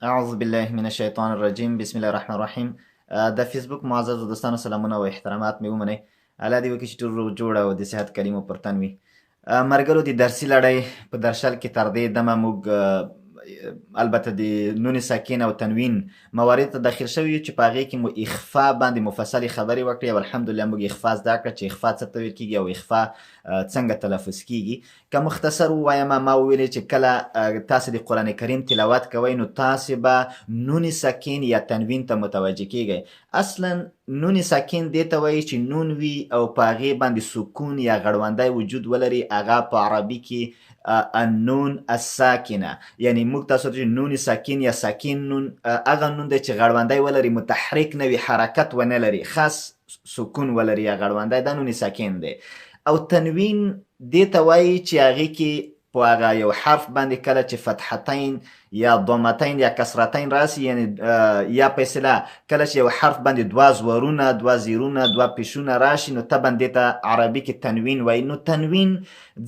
اعوذ بالله من الشیطان الرجیم، بسم الله الرحمن الرحیم. د فیسبوک معززو دوستانو، سلامونه او احترامات مې ومنئ. الله دې وکړي چې ټول روغ جوړ او د صحت کلمو پر تن وي. مرګرو، د درسي لړۍ په درشل کې تر دې دمه موږ البته د نون ساکن او تنوین موارد ته داخل شوي یو چې په هغې کې مو اخفا باندې مفصلې خبرې وکړې او الحمدلله موږ اخفا زده کړه چې اخفا څه ته ویل کېږي او اخفا څنګه تلفظ کېږي. که مختصر ووایم، ما وویلې چې کله تاسې د قرآن کریم تلاوت کوئ نو تاسې به نون ساکن یا تنوین ته متوجه کیږئ. اصلا نون ساکن دې ته وایي چې نون وي او په هغې باندې سکون یا غړوندی وجود ولري، هغه په عربي کې النون الساکنه، یعنی موږ تاسو ته نون ساکن یا ساکن نون هغه نون دی چې غړوندی ولري، متحرک نه وي، حرکت ونه لري، خاص سکون ولري یا غړوندی، دا نون ساکن دی. او تنوین دې ته وایي چې هغې کې په هغه یو حرف باندې کله چې فتحتین یا ضمتین یا کسرتین راسي، یعنی یا په اصطلاح کله چې یو حرف باندې دوه زورونه، دوه زیرونه، دوه پیشونه راشي، نو طبعا دې ته عربي کې تنوین وایي. نو تنوین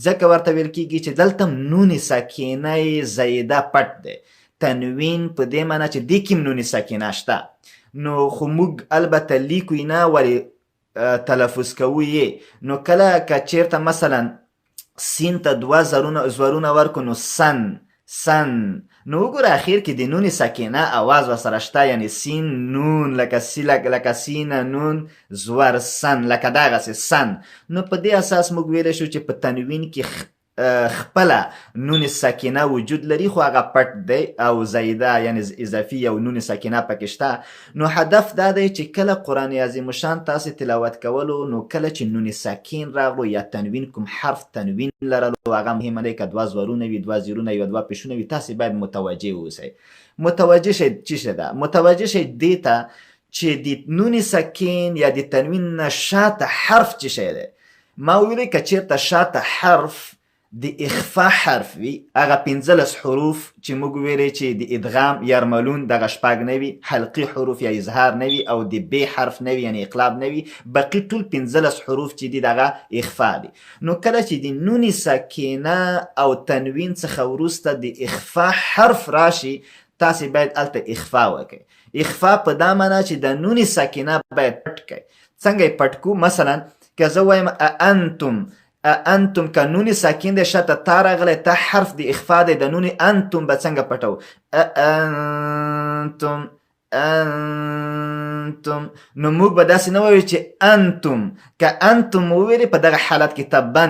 ځکه ورته ویل کېږي چې دلته نون ساکنه زیده پټ دی. تنوین په دې معنی چې دې کې نون ساکنه شته، نو خو موږ البته لیکو نه، ولې تلفظ کوو یې. نو کله که چیرته مثلا سین ته دوه زورونه ورکو نو سن سن، نو وګوره اخیر کې د نون ساکنه اواز ورسره شته، یعنی سین نون، لکه سی لکه سین نون زور سن، لکه دغسې سن. نو په دې اساس موږ ویلی شو چې په تنوین کې خپله نون ساکنه وجود لري، خو هغه پټ دی او زیده یعنی اضافي او نون ساکنه پکې شته. نو هدف دا دی چې کله قرآن عظیم شان تاسې تلاوت کولو، نو کله چې نون ساکن راغلو یا تنوین، کوم حرف تنوین لرلو، هغه مهمه دی که دوه زورونه وي، دوه زیرونه وي، دوه پیشونه وي، تاسې باید متوجه اوسئ. متوجه شئ چی شه ده؟ متوجه شئ دې ته چې د نون ساکن یا د تنوین نه شاته حرف چی شی دی. ما ویلې که چیرته شاته حرف د اخفا حرف وي، هغه 15 حروف چې موږ ویلې چې د ادغام یرملون دغه شپږ نه وي، حلقي حروف یا اظهار نه وي، او د ب حرف نه وي یعنی اقلاب نه وي، باقي ټول 15 حروف چې دي دغه اخفا دي. نو کله چې د نون ساکنه او تنوین څخه وروسته د اخفا حرف راشي، تاسې باید هلته اخفا وکړئ. اخفا په دا معنا چې د نون ساکنه باید پټ کړئ. څنګه یې پټ کو؟ مثلا که زه وایم انتم، انتم، که نون ساکن دی شاته تا راغلی، تا حرف د اخفا دی، د نون انتم به څنګه پټو؟ انتم انتم. نو موږ به داسې نه وایو چې انتم. که انتم وویلې په دغه حالت کې طبعا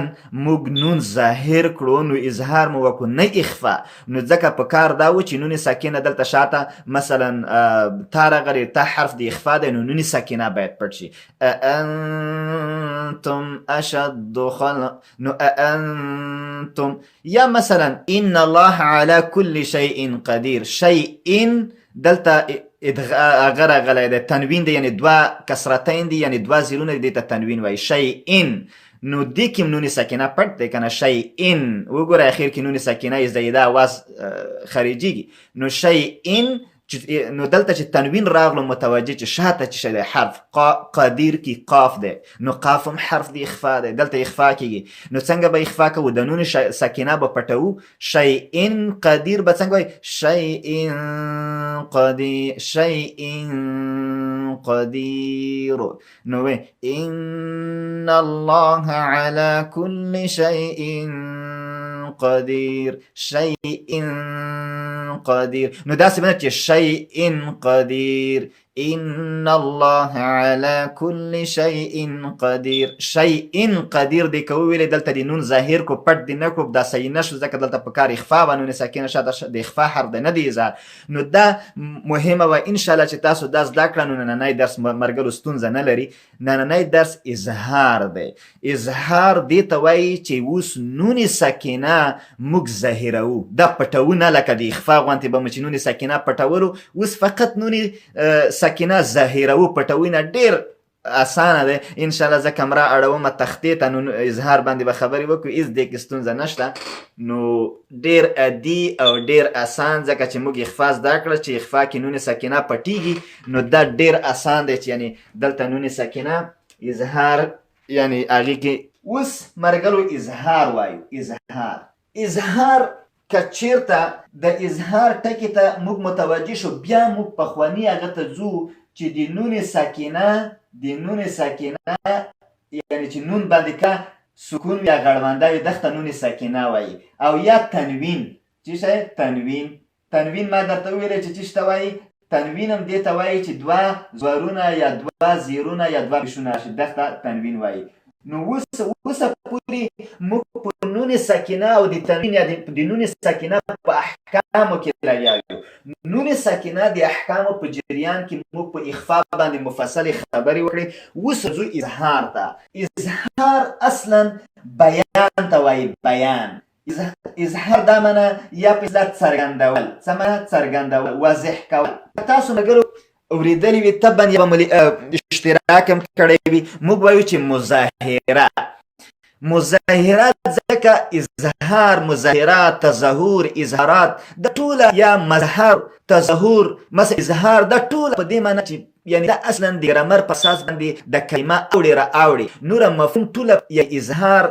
موږ نون ظاهر کړو، نو اظهار مو وکړو نه اخفا. نو ځکه په کار دا و چې نون ساکنه دلته شاته مثلا تا راغلی، تا حرف د اخفا دی، نو نون ساکنه باید پټ شي. انتم اشد خلق، نو انتم. یا مثلا ان الله على كل شيء قدير، شيء دلته هغه راغلی دی، تنوین دی، یعنی دوه کسرتین دی، یعنی دوه زیرونه دی، ته تنوین وایي. شیء، نو دې کې نون ساکنه پټ دی کنه. شیء، وګوره اخر کې نون ساکنه یې زیده اواز خارجیږي. نو شیء، نو دلته چې تنوین راغلو متوجه چې شاته چې دی حرف قدیر کې قاف دی، نو قاف هم حرف دی اخفا دی، دلته اخفا کیږي. نو څنګه به اخفا کوو؟ د نون ساکنه به پټوو. شیء قدیر به څنګه وایي؟ شیء قدیر، شیء قدیر. نو وی ان الله على كل شيء قدیر، شيء قدیر. نو داسې به نه چې شيء قدیر، ان الله على كل شيء قدیر. شيء قدیر دی که وویلې دلته د نون ظاهر کو، پټ دی نه کو، دا صحیح نه شو، ځکه دلته په کار اخفا وه، نون ساکنه شاته د اخفا حرف دی نه دی اظهار. نو دا مهمه وه. انشاءالله چې تاسو دا زده کړه نو نننی درس مرګلو ستونزه نه لري. نننی درس اظهار دی. اظهار دې ته وایي چې اوس نون ساکنه موږ ظاهروو، دا پټوو نه، لکه د اخفا غوندې به مو چې نون ساکنه پټولو، اوس فقط نون ساکنه ظاهروو، پټوو نه. ډېر اسانه دی انشاءالله. زه کمره اړوم تختې ته، نو اظهار باندې به خبرې وکړو، هېڅ دې کې ستونزه نشته. نو ډېر عادي او ډېر اسان، ځکه چې موږ اخفا زده کړه چې اخفا کې نون ساکنه پټیږي، نو دا ډېر اسان دی چې یعنی دلته نون ساکنه اظهار، یعنی هغې کې اوس مرګلو اظهار وایو. اظهار، اظهار که چیرته د اظهار ټکی ته موږ متوجه شو، بیا موږ پخوانی هغه ته ځو چې د نون ساکنه، د نون ساکنه یعنی چې نون باندې که سکون یا غړونده وي دغه نون ساکنه وایي، او یا تنوین. چې شی تنوین؟ تنوین ما درته وویل چې څه ته وایي. تنوین هم دې ته وایي چې دوه زورونه یا دوه زیرونه یا دوه پېښونه راشي، دغه تنوین وایي. نو اوس اوسه پورې موږ په نون ساکنه او د تنوین یا د نون ساکنه په احکامو کې لګیا یو. نون ساکنه د احکامو په جریان کې موږ په اخفا باندې مفصلې خبرې وکړې. اوس ځو اظهار ته. اظهار اصلا بیان ته وایي، بیان. اظهار دا معنا یا په اصطلاح څرګندول. څه معنا؟ څرګندول، واضح کول. تاسو ملګرو اورېدلي وي طبعا، یا به مو اشتراک هم کړی وي، موږ وایو چې مظاهره. مظاهره ځکه اظهار، مظاهره، تظاهر، اظهارات د ټوله یا مظهر، تظاهر، مثلا اظهار، د ټوله په دې معنی چې یعنی دا اصلا د ګرامر په اساس باندې د کلمه اوړي را اوړي، نوره مفهوم ټوله یا اظهار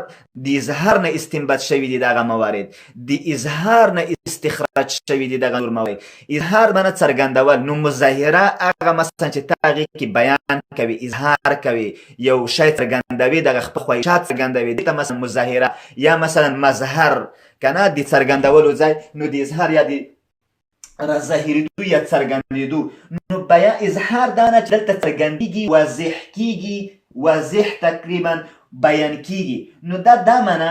د اظهار نه استنباط شوی دي، دغه موارد د اظهار نه استخراج شوی دي، دغه نور موارد. اظهار معنی څرګندول. نو مظاهره هغه مثلا چې ته هغې کې بیان کوي، اظهار کوي، یو شی څرګندوي، دغه خپل خواهشات څرګندوي، دې ته مثلا مظاهره یا مثلا مظهر که نه د څرګندولو ځای. نو د اظهار یا د را ظاهرېدو یا څرګندېدو. نو بیا اظهار دا نه چې دلته څرګندېږي، واضح کېږي، واضح تقریبا بیان کېږي. نو دا دا معنا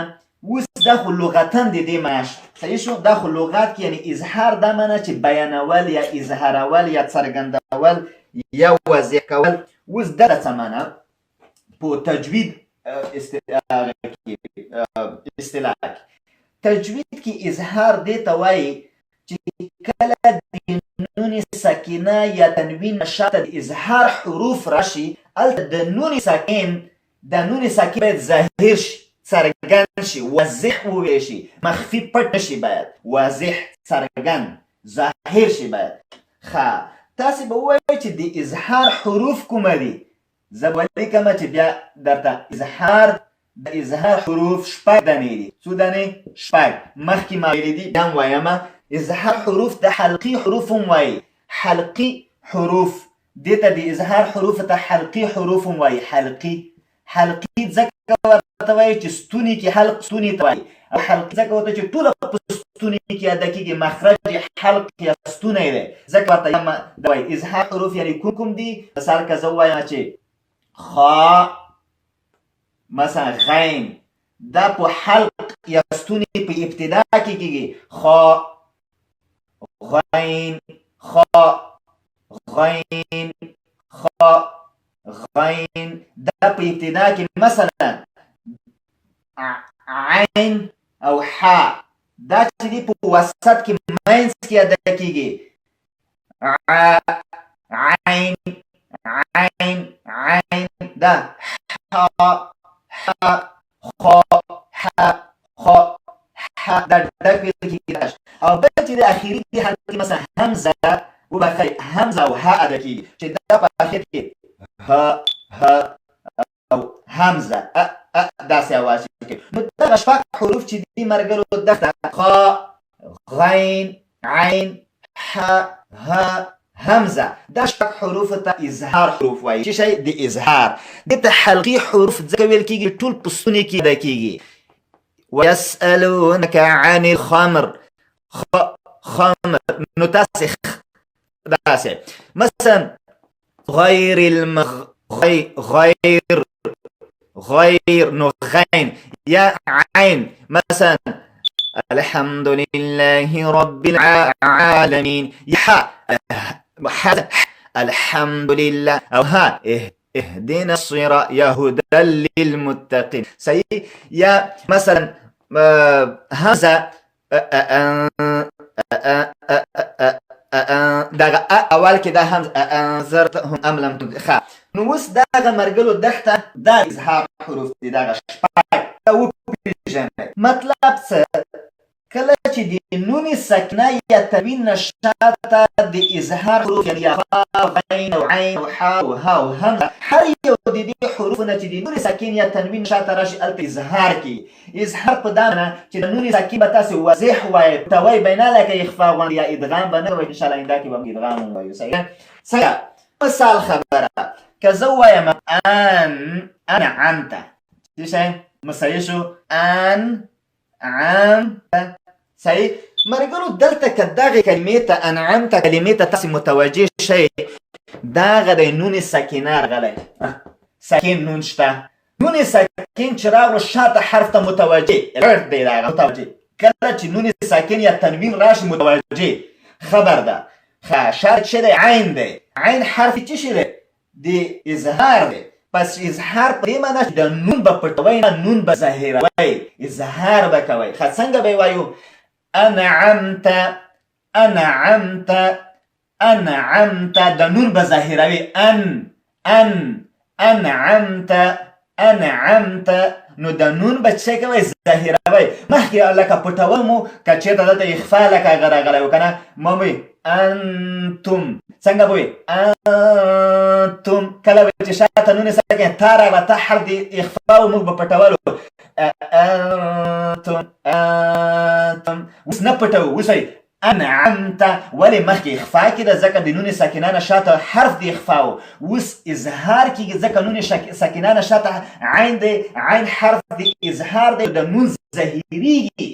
اوس دا خو لغتاً د دې معنا شو، صحیح شو. دا خو لغت کې یعنی اظهار دا معنا چې بیانول یا اظهارول یا څرګندول یا واضح کول. اوس دا څه معنا په تجوید اصطلاح کې، تجوید کې اظهار دې ته وایي چې کله د نون ساکنه یا تنوین شاته د اظهار حروف راشي، هلته د نون ساکن، د نون ساکن باید ظاهر شي، څرګند شي، واضح وویل شي، مخفي پټ نشي، باید واضح، څرګند، ظاهر شي باید. ښه، تاسې به ووایئ چې د اظهار حروف کومه دي؟ زه به ولیکم چې بیا درته اظهار، د اظهار حروف شپږ دانې دي. څو دانې؟ شپږ. مخکې ما ویلي دي، بیا هم وایم. اظهار حروف د حلقي حروف هم وایي. حلقي حروف دې ته، د اظهار حروف ته حلقي حروف هم وایي. حلقي، حلقي ځکه ورته وایي چې ستوني کې، حلق ستوني ته وایي، او حلقي ځکه ورته چې ټوله په ستوني کې ادا کېږي، مخرج حلق یا ستونی دی، ځکه ورته وایي اظهار حروف. یعنی کوم کوم دي؟ مثال که زه ووایم چې خا، مثلا غین، دا په حلق یا ستوني په ابتدا کې کېږي، خا، غین، خا، غین، خا، غین، دا په ابتدا کې. مثلا عین او حا، دا چې دی په وسط کې، منځ کې ادا کېږي، عین، عین، عین، دا ح، ح، خ، ح، خ، ح، دا ډک ویل کېږي. او بل چې د اخري دي حرف کې مثلا همزه، وبخښئ، همزه او ه ادا کېږي، چې دا په اخر کې ه، ه او همزه ا، ا، داسې اواز کوي. نو دغه شپږ حروف چې دي مرګرو، دغه خ، غین، عین، ح، ه، همزه، دا شپږ حروف ته اظهار حروف وایي. چې شی د اظهار دې ته حلقي حروف ځکه ویل کېږي، ټول په ستوني کې ادا کېږي. ويسألونك عن الخمر، خ، خمر، نو تاسې داسې مثلا غیر المغ، غي، غیر، غیر، نو غین یا عین. مثلا الحمد لله رب العالمین، یا ح، ح، الحمد لله، او ها، اهدنا الصراط، یا هدى للمتقین، صحیح. یا مثلا همزه، دغه اول کې دا همزه، انذرتهم ام لم تنذر. ښه، نو اوس دغه مرګلو دښته دا اظهار حروف دي، دغه شپږ وپېژنئ. مطلب څه؟ کله چې د نون ساکنه یا تنوین نه شاته د اظهار حروف، یعنی یا فا، غین او عین او حا او ها او همزه، هر یو د دې حروفو نه چې د نون ساکن یا تنوین شاته راشي، هلته اظهار کېږي. اظهار په دا معنی چې د نون ساکن به تاسې واضح وایئ، پټوئ به نه، لکه اخفا غوندې یا ادغام به نه کوئ. انشاءالله آینده کې به موږ ادغام هم وایو. صحیح ده؟ څنګه؟ مثال خبره که زه ووایم ان انعمت، څه شی مسایي شو؟ ان عام، صحیح. مرګرو، دلته که دغې کلمې ته، انعمت کلمې ته تاسې متوجه شئ، دغه دی نون ساکنه راغلی، ساکن نون شته. نون ساکن چې راغلو، شاته حرف ته متوجه الرټ دی، دغه متوجه. کله چې نون ساکن یا تنوین راشي، متوجه خبر ده. ښه، شاته چې دی عین دی، عین حرف چې شي دی؟ د اظهار دی. پس اظهار په دې معنی چې د نون به پټوئ نه، نون به ظاهروئ، اظهار به کوئ. ښه، څنګه به یې وایو؟ انعمت، انعمت، انعمت. د نون به ظاهروي، ان ان انعمت، انعمت. نو د نون به څه کوئ؟ ظاهروئ. مخکې لکه پټول مو، که چېرته دلته اخفا لکه هغه راغلی و که نه، ما وایي انتم. څنګه به وایي انتم؟ کله به چې شاته نون ساکن تا راغله، تا حرف د اخفا و، موږ به پټولو، انتم، انتم. اوس نه پټوو، اوس وایي انعمت. ولې؟ مخکې اخفا کېده، ځکه د نون ساکنه نه شاته حرف د اخفا و. اوس اظهار کېږي، ځکه نون ساکنه نه شاته عین دی، عین حرف د اظهار دی، د نون ظاهریږي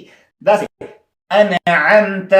داسې انعمت،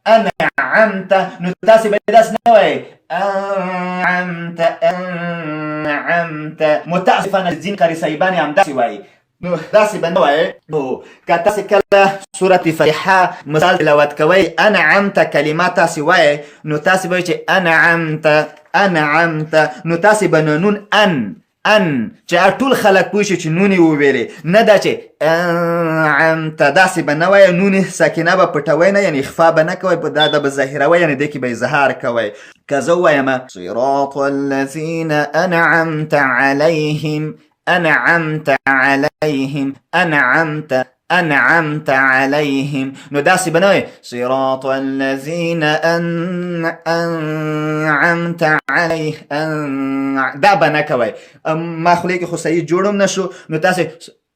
انعمت. نو تاسې به داسې نه وایئ انعمت، انعمت. متاسفانه ځینې قاري صاحبان یې همداسې وایي، نو داسې به نه وایې. نو که تاسې کله سورة فاتحه مثال تلاوت کوئ، انعمت کلمه تاسې وایئ، نو تاسې به چې انعمت، انعمت، نو تاسې به نون ان ان چې ټول خلک پوه شي چې نون یې وویلې، نه دا چې انعمت، داسې به نه وایې. نون ساکنه به پټوئ نه، یعنې اخفا به نه کوئ، په دا به ظاهروئ، یعنې دې کې به اظهار کوئ. که زه ووایم صراط الذین انعمت علیهم، انعمت علیهم، انعمت، انعمت علیهم، نو داسې به نه وایې صراط الذین انعمت علیه، دا به نه کوئ. ما خولې کې خو صحیح جوړ هم نه شو. نو تاسې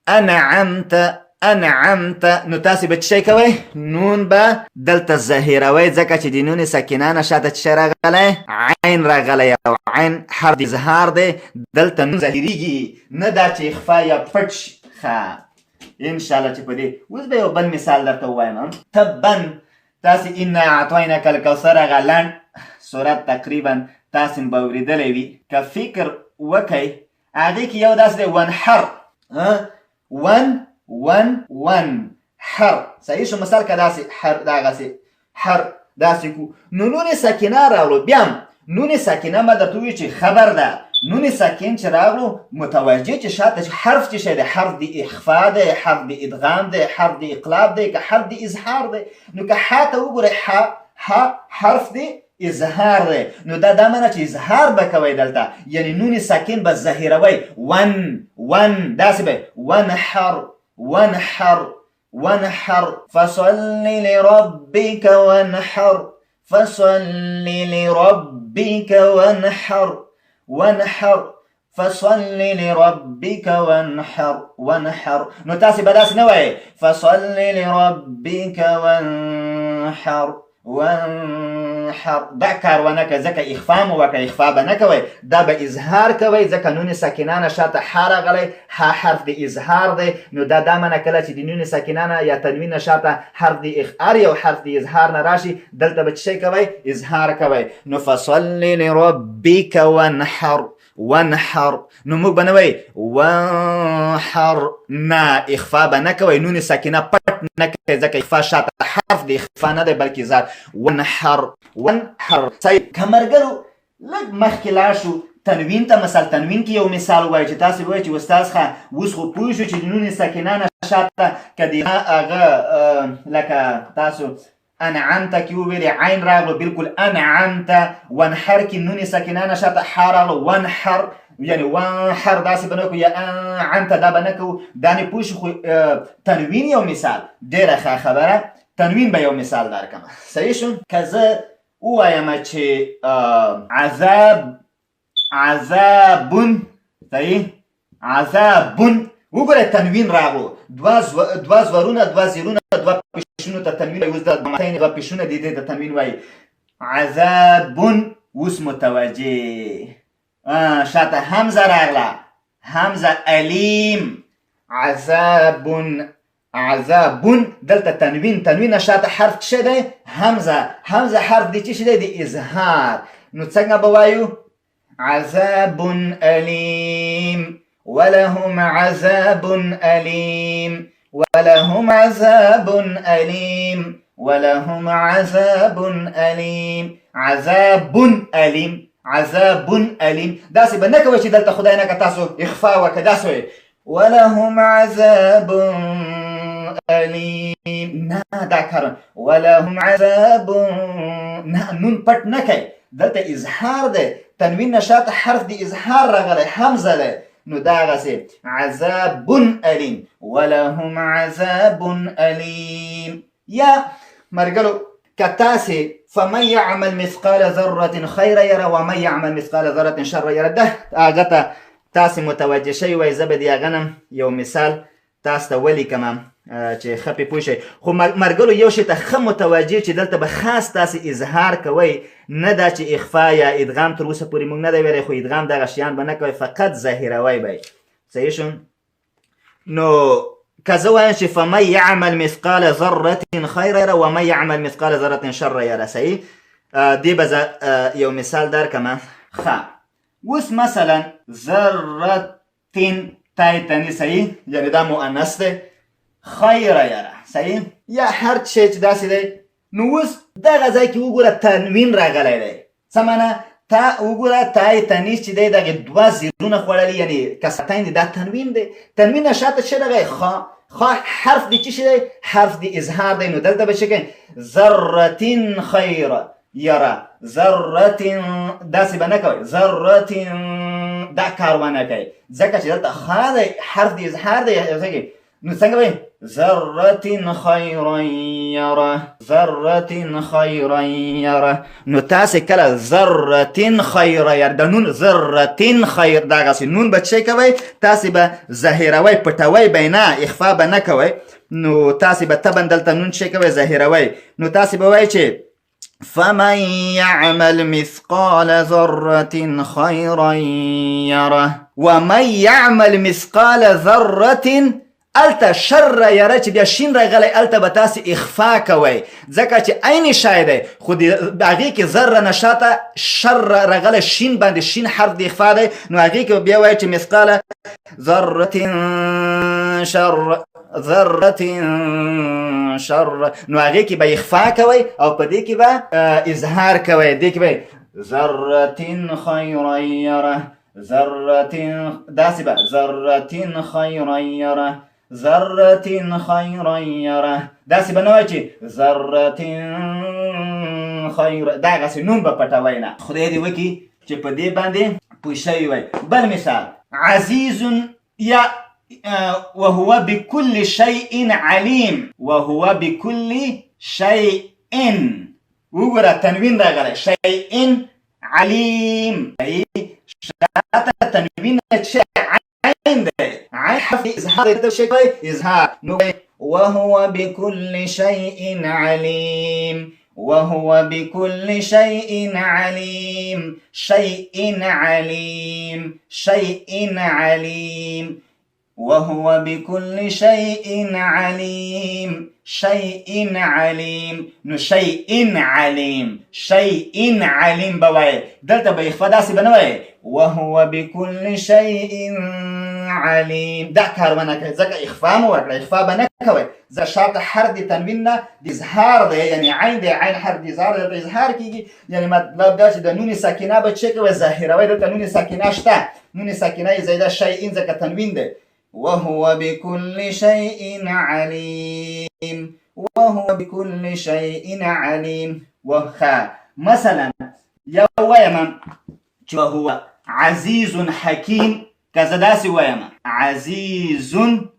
انعمت، انعمت، نو تاسې به څه شی کوئ؟ نون به دلته ظاهروئ، ځکه چې د نون ساکنه نه شاته څه شی راغلی؟ عین راغلی، او عین حرف د اظهار دی، دلته نون ظاهریږي، نه دا چې اخفا یا پټ شي. ښه، انشاءالله چې په دې اوس به یو بل مثال درته ووایم. تبا، تاسې انا اعطیناک الکوثر هغه لنډ سورت تقریبا تاسې به اورېدلی وي. که فکر وکئ، هغې کې یو داسې دی ونحر، ون ون ون حر، صحیح شو. مثال که داسې حر، دغسې حر داسې کو، نو نون ساکنه راغلو. بیا هم نون ساکنه ما درته وویل چې خبر ده، نون ساکن چې راغلو، متوجه چې شاته حرف چې شی دی؟ حرف د اخفا دی، حرف د ادغام دی، حرف د اقلاب دی، که حرف د اظهار دی؟ نو که حا ته وګورئ، ح ح حرف دی اظهار دی. نو دا دا معنی چې اظهار به کوئ دلته، یعنی نون ساکن به ظاهروئ، ون ون، داسې به ونحر، ونحر، ونحر. فصل لربك وانحر، فصل لربك وانحر، وانحر، فصل لربك وانحر، وانحر. نو تاسې به داسې نه وایئ فصل لربك وانحر، وانحر، دا کار ونه کوئ، ځکه اخفا مو وکړه. اخفا به نه کوئ، دا به اظهار کوئ، ځکه نون ساکنه نه شاته ح راغلی، ح حرف د اظهار دی. نو دا دا معنی کله چې د نون ساکنه نه یا تنوین نه شاته حرف د هر یو حرف د اظهار نه راشي، دلته به څه شی کوئ؟ اظهار کوئ. نو فصل لربک وانحر، وانحر. نو موږ به نه وایي وانحر، نه، اخفا به نه کوئ، نون ساکنه پټ نه کوئ، ځکه اخفا شاته حرف د اخفا نه دی بلکې اظهار. وانحر، وانحر. صحیح. که مرګرو لږ مخکې لاړ شو تنوین ته، مثال تنوین کې یو مثال ووایو چې تاسې ووایئ چې استاد ښه، اوس خو پوه شو چې د نون ساکنه نه شاته که د هغه لکه تاسو انعمت کې وویلې عین راغلو، بالکل انعمت. وانحر کې نون ساکنه نه شاته ح راغلو، وانحر. یعنی وانحر داسې به نه کوو، یا انعمت دا به نه کوو، دا نه پوه شو. خو تنوین یو مثال، ډېره ښه خبره، تنوین به یو مثال درکړم. صحیح شو؟ که زه ووایم چې عذاب، عذاب، صحیح، عذاب، وګوره تنوین راغو، دوه زورونه، دوه زیرونه، دوه پیشونو ته تنوین وایي. اوس دا دوه پیشونه دي، دې ته تنوین وایي. عذاب، اوس متوجه، شاته همزه راغله، همزه الیم، عذاب، عذاب، دلته تنوین، تنوین شاته حرف څه دی؟ همزه، همزه حرف دی چې دی د اظهار. نو څنګه به وایو؟ عذاب الیم، ولهم عذاب الیم، ولهم عذاب الیم، ولهم عذاب الیم، عذاب الیم، عذاب الیم. داسې به نه کوئ چې دلته خدای نه که تاسو اخفا وکړئ، داسې وایئ ولهم عذاب الیم، نه دا کار ولهم عذاب، نه نون پټ نه کوي، دلته اظهار دی، تنوین نه شاته حرف د اظهار راغلی، همزه دی، نو دغسې عذاب الیم، ولهم عذاب الیم. یا مرګلو که تاسې فمن يعمل مثقال ذرة خيرا يره ومن يعمل مثقال ذرة شرا يره، ده هغه ته تاسې متوجه شوي وای، زه به د هغه نه یو مثال تاسو ته ولیکم چې ښه پرې پوه شئ. خو مرګلو یو شی ته ښه متوجه چې دلته به خاص تاسې اظهار کوئ، نه دا چې اخفا یا ادغام تر اوسه پورې موږ نه دی ویلی، خو ادغام دغه شیان به نه کوئ، فقط ظاهروئ به یې. صحیح شو؟ نو که زه وایم چې فمن يعمل مثقال ذرة خيرا يره ومن يعمل مثقال ذرة شرا يره، صحیح؟ دې به زه یو مثال درکړم. ښه اوس مثلا ذرة تای تنی، صحیح، یعنی دا مؤنث دی، خیره یره، صحیح، یا هر څه چې داسې دی. نو اوس دغه ځای کې وګوره تنوین راغلی دی، څه معنا؟ تا وګوره تای تنیس چې دی دغه دوه زیرونه خوړلي، یعنی کسرتین دی، دا تنوین دی، تنوین نه شاته څه راغی؟ خا، خا حرف دی چې څه دی؟ حرف دی اظهار دی. نو دلته به څه کوي؟ ذرتین خیر یره، ذرتین، داسې به نه کوئ، ذرتین دا کار ونه کوئ، ځکه چې دلته خا دی، حرف دی اظهار دی. نو څنګه وایي؟ ذرة خيرا يره، ذرة خيرا يره. نو تاسې کله ذرة خيرا يره، د نون ذرة خير دغسې نون به څه کوئ؟ تاسې به ظاهروئ، پټوئ به نه، اخفا به نه کوئ. نو تاسې به طبعا دلته نون څه کوئ؟ ظاهروئ. نو تاسې به وایئ چې فمن يعمل مثقال ذرة خيرا يره، ومن يعمل مثقال ذرة الته شر یره چې بیا شین راغلی، الته به تاسې اخفا کوئ، ځکه چې عین شی دی، خو د هغې کې ذره نه شاته شر راغلی، شین باندې شین حرف د اخفا دی، نو هغې کې بیا وایي چې مثقال ذرة شر، ذرة شر، نو هغې کې به اخفا کوئ او په دې کې به اظهار کوئ، دې کې به ذرة خیرا یره، ذرة، داسې به ذرة خیرا یره، ذرة خیرا یره، داسې به نه وایي چې ذرة خیر، دغسې نوم به پټوئ نه. خدای دې وکړي چې په دې باندې پوه شوي وای. بل مثال عزیز یا وهو بكل شيء عليم، وهو بكل شيء، وګوره تنوین راغلی، شيء عليم، شاته تنوین چې عین دی، عین حرف اظهار دی، شی اظهار. نو وهو بكل شيء عليم، وهو بكل شيء عليم، شيء عليم، شيء عليم، وهو بكل شيء عليم، شيء عليم. نو شيء عليم، شيء عليم به وایې، دلته به اخفا داسې به نه وایې وهو بكل شيء عليم، دا کار ونه کوي، ځکه اخفا مو ورکړه، اخفا به نه کوئ، ځکه شاته حرف د تنوین نه د اظهار دی، یعنی عین دی، عین حرف د اظهار دی، دلته اظهار کېږي، یعنی مطلب دا چې د نون ساکنه به څه کوي؟ ظاهروي، دلته نون ساکنه شته، نون ساکنه یې زیاده شیء ځکه تنوین دی. وهو بكل شيء عليم، وهو بكل شيء عليم. وخا مثلا یو وایم چې وهو عزیز حکیم، که زه داسې وایم عزیز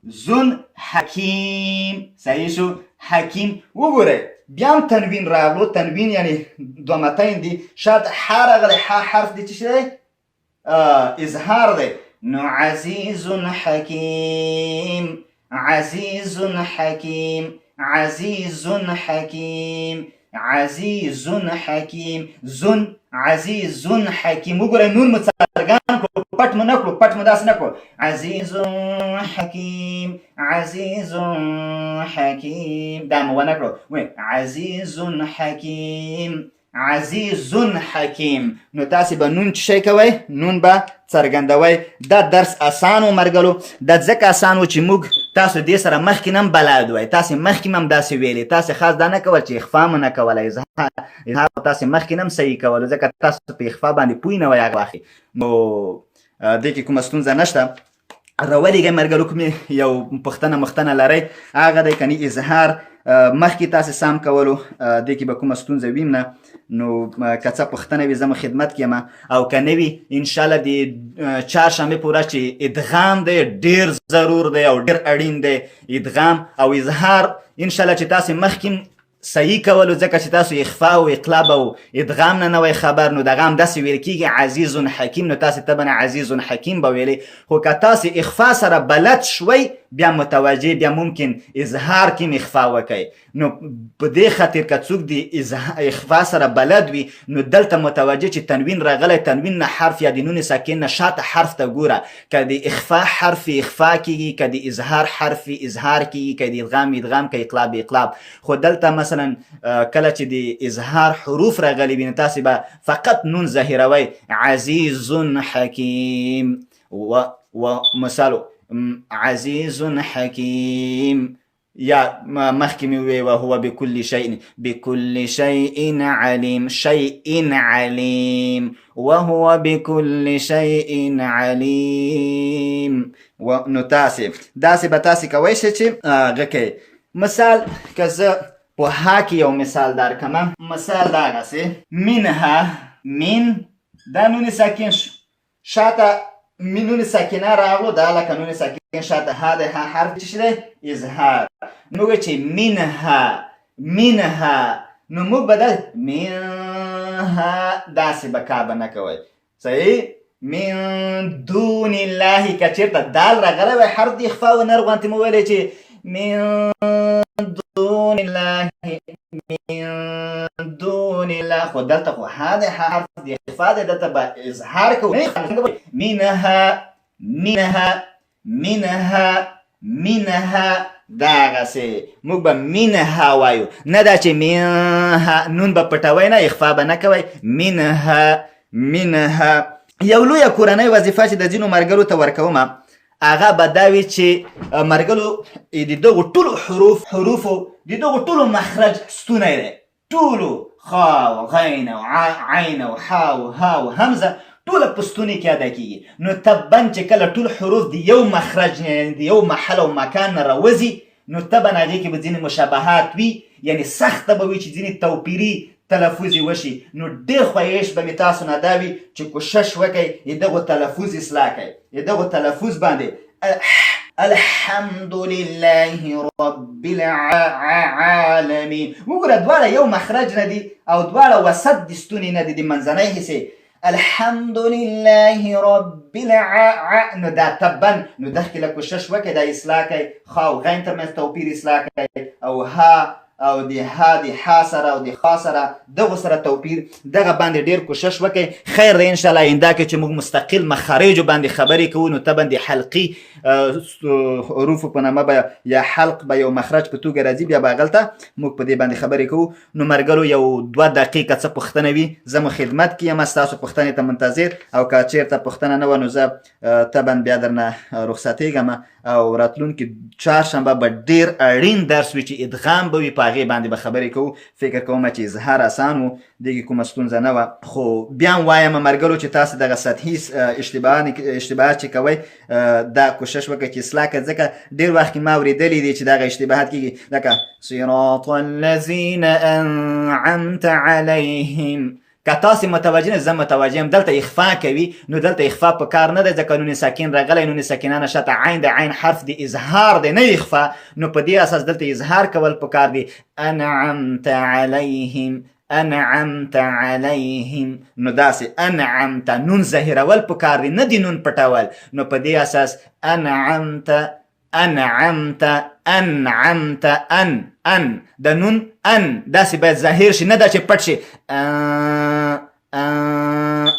زون حکیم، صحیح شو؟ حکیم وګورئ، بیا هم تنوین راغلو، تنوین یعنی ضمتین دي، شاته ح راغلی، ح حرف دی چې څه دی؟ اظهار دی. نو عزیز حکیم، عزیز حکیم، عزیز حکیم، عزیز حکیم، زون عزیز حکیم. وګورئ نون مو څرګند کړو، پټ مو نه کړو، پټ مو داسې نه کړو، عزیز حکیم، عزیز حکیم، دا مو ونه کړو، وایي عزیز حکیم، عزیز حکیم. نو تاسې به نون څه شی کوئ؟ نون به څرګندوئ. دا درس اسان و مرګلو، دا ځکه اسان و چې موږ تاسو دې سره مخکې نه هم بلد وئ، تاسې مخکې هم داسې ویلې، تاسې خاص دا نه کول چې اخفا مو نه کوله، اظهار تاسې مخکې نه هم صحیح کولو، ځکه تاسو په اخفا باندې پوه نه وئ هغه وخت. نو دې کې کومه ستونزه نشته. راولېږئ مرګلو، کومې یو پوښتنه مښتنه لرئ هغه دی، کني اظهار مخکې تاسې سم کولو، دې کې به کومه ستونزه ویم نه. نو که څه پوښتنه وي زه مو خدمت کې یم، او که نه وي انشاءالله د چهارشنبې په ورځ چې ادغام دی ډېر ضرور دی او ډېر اړین دی ادغام او اظهار، انشاءالله چې تاسې مخکې صحیح کولو، ځکه چې تاسو اخفا او اقلاب او ادغام نه نه وای خبر، نو دغه هم داسې ویل کېږي عزیز حکیم، نو تاسې طبعا عزیز حکیم به ویلې، خو که تاسې اخفا سره بلد شوئ بیا متوجه، بیا ممکن اظهار کې هم اخفا وکئ. نو په دې خاطر که څوک د اخفا سره بلد وي نو دلته متوجه چې تنوین راغلی، تنوین نه حرف یا د نون ساکن نه شاته حرف ته ګوره، که د اخفا حرف اخفا کېږي، که د اظهار حرف اظهار کېږي، که د ادغام ادغام، که اقلاب اقلاب. خو دلته مثلا کله چې د اظهار حروف راغلي وي نو تاسې به فقط نون ظاهروئ، عزیز حکیم، و مثال عزیز حکیم، یا مخکې مې وویل وهو بكل شيء، بكل شيء علیم، شيء علیم، وهو بكل شيء علیم. نو تاسې داسې به تاسې کوی شئ چې هغه کوئ. مثال که زه په ها کې یو مثال درکړم، مثال دغسې منها، من دا نون ساکن شو، شاته نون ساکنه راغلو، دا لکه نون ساکن شاته ها دی، ها حرف څه شی دی؟ اظهار. نو چې منها، منها، نو موږ به دا منها داسې به کار به نه کوئ، صحیح؟ من دون الله، که چېرته دال راغلی وای حرف د اخفا و نر غوندې مو ویلی چې من دون الله، من دون الله، خو دلته خو ها دی، حرف د اخفا دی، دلته به اظهار کوو، منها، منها، منها، منها، دغسې موږ به منها وایو، نه دا چې منها، نون به پټوئ نه، اخفا به نه کوئ، منها، منها. یو لویه کورنۍ وظیفه چې د ځینو مرګرو ته ورکومه هغه به دا وي چې مرګلو د دغو ټولو حروفو د دغو ټولو مخرج ستونی دی، ټولو خا او غین او عین او حا او ها او همزه ټوله په ستوني کې ادا کېږي. نو طبعا چې کله ټول حروف د یو مخرج نه، یعنې د یو محل او مکان نه راوځي، نو طبعا هغې کې به ځینې مشابهات وي، یعنې سخته به وي چې ځینې توپیري تلفظ یې وشي. نو ډېر خواهش به مې تاسو نه دا وي چې کوشش وکړئ د دغو تلفظ اصلاح کړئ، د دغو تلفظ باندې الحمد لله رب العالمین. وګوره دواړه یو مخرج نه دي او دواړه وسط د ستوني نه دي، د منځنۍ حصې الحمد لله رب الع، نو دا طبعا نو دغه له کوشش وکړئ دا اصلاح کړئ، خا او غین ترمنځ توپیر اصلاح کړئ، او ها او د ها د ها سره او د خا سره دغو سره توپیر دغه باندې ډیر کوشش وکړئ. خیر دی انشاءالله آینده کې چې موږ مستقل مخارجو باندې خبرې کوو نو طبعا د حلقي حروفو په نامه به یا حلق به یو مخرج په توګه راځي، بیا به هغلته موږ په دې باندې خبرې کوو. نو مرګرو یو دوه دقیقه څه پوښتنه وي زه مو خدمت کې یم، ستاسو پوښتنې ته منتظر، او که چېرته پوښتنه نه وه نو زه طبعا بیا درنه رخصتېږم. او راتلونکي چهارشنبه به ډېر اړین درس وي چې ادغام به وي، په هغې باندې به خبرې کوو. فکر کوم چې اظهار اسان و، دې کې کومه ستونزه نه وه. خو بیا هم وایم مرګرو چې تاسې دغه سطحي اشتباهات چې کوئ دا کوشش وکړئ چې اصلاح کړئ، ځکه ډېر وخت کې ما اورېدلي دي چې دغه اشتباهات کېږي، لکه صراط الذین انعمت علیهم. که تاسو متوجه نه، زه متوجه یم، دلته اخفا کوي، نو دلته اخفا په کار نه دی، ځکه نون ساکن راغلی، نون ساکنانه شاته عین دی، عین حرف دی اظهار دی نه اخفا، نو په دې اساس دلته اظهار کول په کار دی. انعمت علیهم، انعمت علیهم، نو داسې انعمت نون ظاهرول په کار دی، نه دی نون پټول. نو په دې اساس انعمت، انعمت، انعمت، ان ان د نون ان داسې باید ظاهر شي، نه دا چې پټ شي،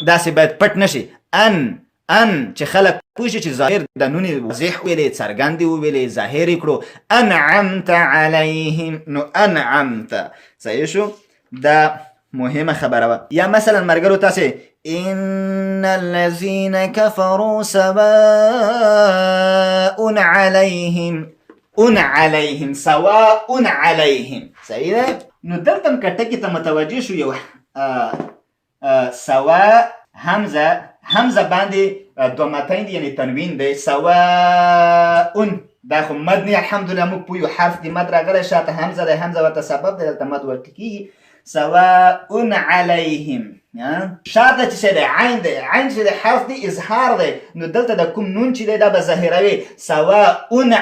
داسې باید پټ نه شي. ان ان چې خلک پوه شي چې ظاهر د نون واضح ویلې، څرګند ویلې، ظاهر کړو. انعمت علیهم، نو انعمت صحیح شو. دا مهمه خبره وه. یا مثلا مرګرو تاسې ان الذين كفروا سواء عليهم، ان عليهم، سواء عليهم، صحیح ده. نو دلته هم که ټکي ته متوجه شو، یو سوا همزه، همزه باندې ضمتین دی، یعنی تنوین دی. سواء دا خو مد نه، الحمدلله موږ پوه یو، حرف دی مد راغلی، شاته همزه دی، همزه ورته سبب دی، دلته مد ورکړل کېږي. سواء علیهم، شاته چې څه دی عین دی، عین چې دی حرف دی اظهار دی، نو دلته د کوم نون چې دی دا به ظاهروي. سواء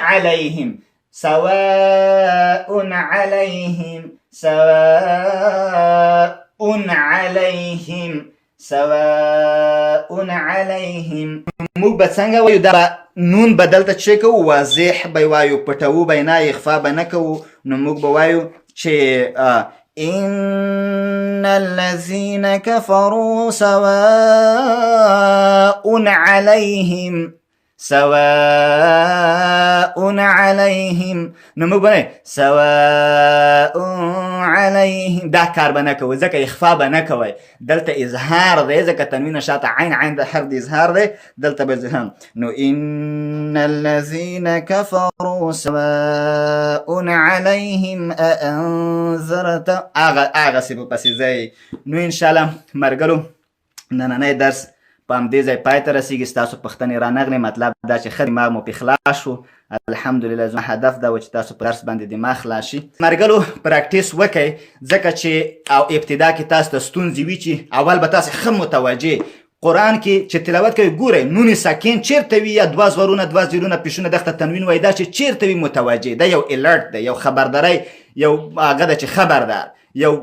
علیهم، سواء علیهم، سواء علیهم، سواء علیهم. موږ به څنګه وایو؟ دا نون به دلته چې کوو واضح به وایو، پټوو به نه، اخفا به نه کوو. نو موږ به وایو چې إن الذين كفروا سواء عليهم، سواء عليهم، نو موږ به سواء عليهم دا کار به نه کوو، ځکه اخفا به نه کوئ، دلته اظهار دی، ځکه تنوین شاته عین، عین د حرف د اظهار دی، دلته به اظهار. نو ان الذين كفروا سواء عليهم أأنذرت، هغه هغسې به پسې ځئ. نو انشاءالله مرګلو نننی درس په همدې ځای پای ته رسېږي. ستاسو پوښتنې رانغلې، مطلب دا چې ښه دماغ مو پې خلاص شو، الحمدلله. زما هدف دا و چې تاسو په درس باندې دماغ خلاص شي. مرګلو practice وکړئ، ځکه چې او ابتدا کې تاسو ته ستونزې وي، چې اول به تاسو ښه متوجه قرآن کې چې تلاوت کوي ګورئ نون ساکن چیرته وي، یا دوه زورونه دوه زیرونه پیشونه دغه تنوین وایي، دا چې چیرته وي متوجه. دا یو alert دی، یو خبرداری، یو هغه ده چې خبردار، یو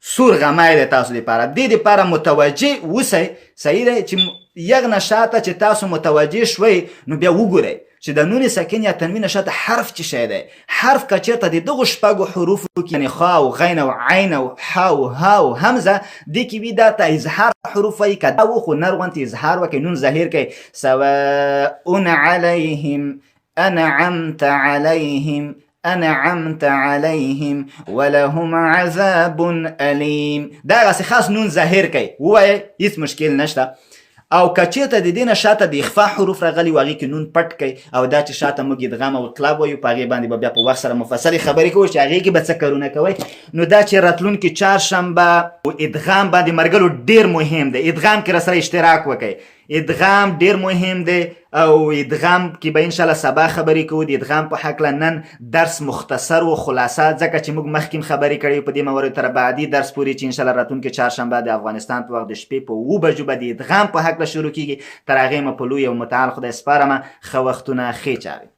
سور غمی دی تاسو لپاره، دې لپاره متوجه اوسئ. صحیح دی چې یغنه شاته چې تاسو متوجه شوئ، نو بیا وګورئ چې د نون ساکن یا تنوین شاته حرف څه شی دی. حرف که چېرته د دغو شپږو حروفو کې، یعنې خا او غین او عین او حا او ها او همزه دې کې وي، دا ته اظهار حروف وایي. که دا و خو نر غونتې اظهار وکړئ، نون ظاهر کړئ. سواء علیهم انعمت علیهم، انعمت عليهم ولهم عذاب الیم، دا هغسې خاص نون ظاهر کوي ووایه، هیڅ مشکل نشته. او که چېرته د دې نه شاته د اخفا حروف راغلي وو، هغې کې نون پټ کړئ. او دا چې شاته موږ ادغام او اقلاب وایو، په هغې باندې به بیا په وخت سره مفصلې خبرې کوو چې هغې کې به څه کارونه کوئ. نو دا چې راتلونکې چهارشنبه ادغام باندې مرګلو ډېر مهم دی، ادغام کې راسره اشتراک وکړئ، ادغام ډیر مهم دی او ادغام کې به ان شاء الله سبا خبرې کوو د ادغام په هکله. نن درس مختصر و خلاصه، ځکه چې موږ مخکې خبرې کړې په دې موارد، تر بعدي درس پورې چې ان شاء الله راتلونکې چهارشنبه د افغانستان په وخت د شپې په 7 بجو به د ادغام په هکله شروع کیږي. تر هغې مو په لوی او متعال خدای سپارمه. ښه وختونه، ښې چارې.